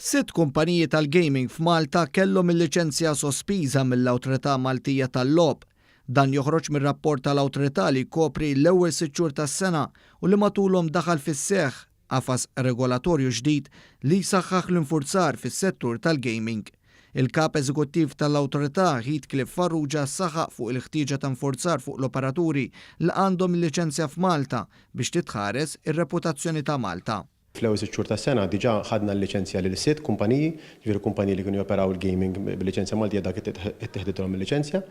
Sitt kumpaniji tal-gaming f'Malta kellhom il-liċenzja sospiża mill-Awtorità Maltija tal-Logħob. Dan joħroġ mir-rapport tal-Awtorità li jkopri l-ewwel sitt xhur tas-sena u li matulhom daħal fis-seħħ qafas regolatorju ġdid li jsaħħaħ l-infurzar fis-settur tal-gaming. Il-Kap Eżekuttiv tal-Awtorità, Heathcliff Farrugia saħaq fuq il-ħtieġa ta' infurzar fuq l-operaturi li għandhom il-liċenzja f'Malta biex titħares ir-reputazzjoni ta' Malta. Fl-ewwel sitt xhur tas-sena diġà ħadna l-liċenzja lil sitt kumpaniji, jiġifieri kumpaniji li kienu joperaw il-gaming bil-liċenzja Maltija dak ittiħditilhom il-liċenzja.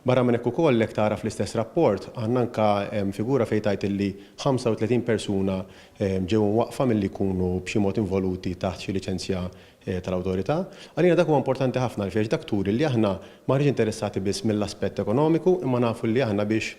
Barra minn hekk ukoll jekk tara fl-istess rapport għandna anke figura fejn tgħid illi 35 persuna ġew imwaqqfa milli jkunu b'xi mod involuti taħt xi liċenzja tal-awtorità. Għalina dak huwa importanti ħafna għalfejn għax dak turi li aħna m'aħniex interessati biss mill-aspett ekonomiku imma nafu li aħna biex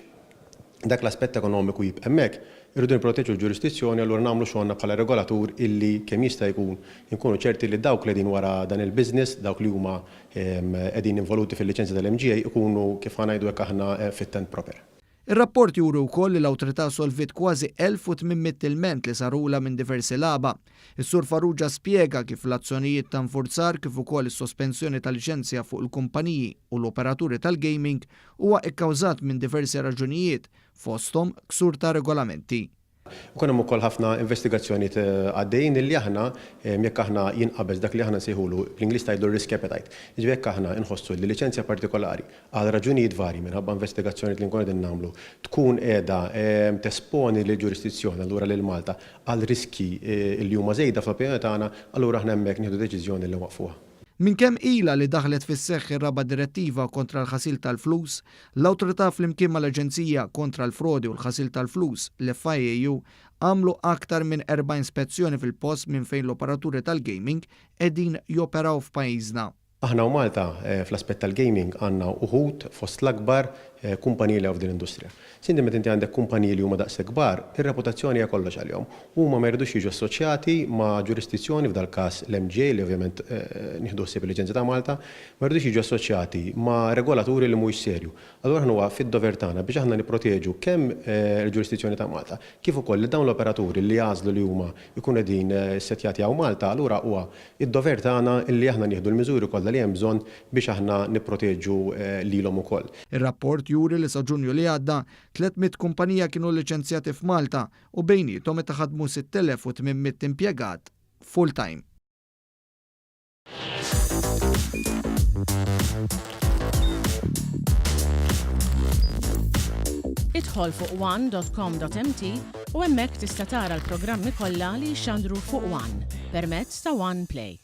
dak l-aspett ekonomiku jibqa' hemmhekk, irridu nipproteġu l-ġurisdizzjoni allura nagħmlu xogħolna bħala regolatur illi kemm jista' jkun inkunu ċerti li dawk li qegħdin wara dan il-business, dawk li huma qegħdin involuti fil-liċenzja tal-MGA ikunu kif ħa ngħidu hekk aħna fit and proper. Ir-rapport juri wkoll li l-Awtorità solviet kważi 1,800 ilment li sarulha minn diversi lagħba. Is-Sur Farrugia spjega kif l-azzjonijiet ta' infurzar kif ukoll is-sospensjoni ta' liċenzja fuq il-kumpaniji u l-operaturi tal-gaming huwa kkawżat minn diversi raġunijiet, fosthom ksur ta' regolamenti. Ikun hemm ukoll ħafna investigazzjonijiet għaddejjin illi aħna, jekk aħna jinqabeż dak li aħna nsejħulu, bl-Ingliż tgħidlu r-risk appetite. Jiġifieri jekk aħna nħossu li liċenzja partikolari, għal raġunijiet varji minħabba investigazzjonijiet li nkunu qegħdin nagħmlu, tkun qiegħda tesponi lill-ġurisdizzjoni, allura lil Malta, għal riskji li huma żejda fl-opinjoni tagħna, allura aħna hemmhekk nieħdu deċiżjoni li nwaqqfuha. Minn kemm ilha li daħlet fis-seħħ ir-raba' direttiva kontra l-ħasil tal-flus, l-Awtorità flimkien mal-Aġenzija kontra l-Frodi u l-Ħasil tal-Flus, l-FIAU, għamlu aktar minn 40 spezzjoni fil-post minn fejn l-operaturi tal-gaming qegħdin joperaw f'pajjiżna. Aħna hawn Malta fl-aspett tal-gaming għandna uħud fost l-akbar kumpaniji li hawn f'din l-industrija. Sinti meta inti għandek kumpaniji li huma daqshekk kbar, ir-reputazzjoni hija kollox għalihom. Huma ma jridux jiġu assoċjati ma' ġurisdizzjoni, f'dal-każ l-MGA li ovvjament nieħdu ħsieb il-liċenzja ta' Malta, ma jridux jiġu assoċjati ma' regolaturi li mhuwiex serju. Allura aħna huwa fid-dover tagħna biex aħna nipproteġu kemm il-ġurisdizzjoni ta' Malta kif ukoll li dawn l-operaturi li jagħżlu li huma jkunu qegħdin ssettjati hawn Malta, allura huwa id-dover tagħna li aħna nieħdu l-miżuri kollha li hemm bżonn biex aħna nipproteġu lilhom ukoll. Ir-rapport juri li sa Ġunju li għadda, 300 kumpanija kienu liċenzjati f'Malta u bejniethom qed iħaddmu 6,800 impjegat full-time. Idħol fuq one.com.mt u hemmhekk tista' tara l-programmi kollha li jixxandru fuq One permezz ta' One Play.